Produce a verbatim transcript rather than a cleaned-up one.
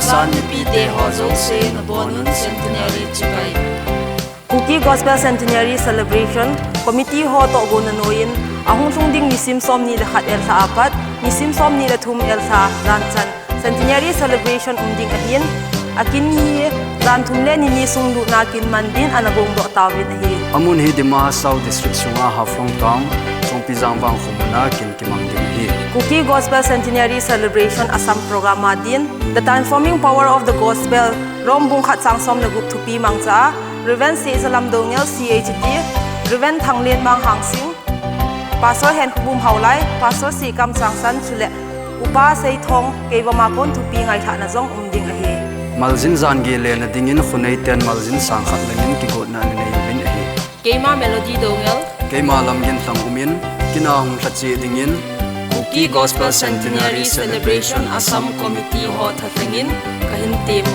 San mipite ho jouse nabonun Centenary chibai. Kuki Gospel Centenary Celebration Committee ho toh gonna noiyin, ahung lhung ding nisim somni le khat el lha apat nisim somni le thum el lha jan chan Centenary Celebration um ding ahin, akin hi jan thum le ni ni sung lutna kin man din ana gongdoh tauvin ahi. Amun hi Dima Hasao District sunga Haflong Town, Songpijang vangkho muna kin kimang ding ahi. Kuki Gospel Centenary Celebration Assam Program a din, The Transforming Power of the Gospel, Rome bung khat chang som le gup thupi mangcha a, Reverend Sehzalam Doungel C H D, Reverend Thanglenmang Hangsing, Pastor Henkhoubom Haolai, Pastor Sehkam Changsan chule Upa Seithong, keiho a kon thupi ngailhahna jong um ding ahi. Maljin jan gei lena dingin khoneiten maljin sang khat lengin kigotna nanei uvin ahi. Keima Melody Doungel. Keima Lamgenthang Umin, kin a hung lha cheh dingin Kuki Gospel Centenary Celebration Assam Committee ho thalhengin kahin tem.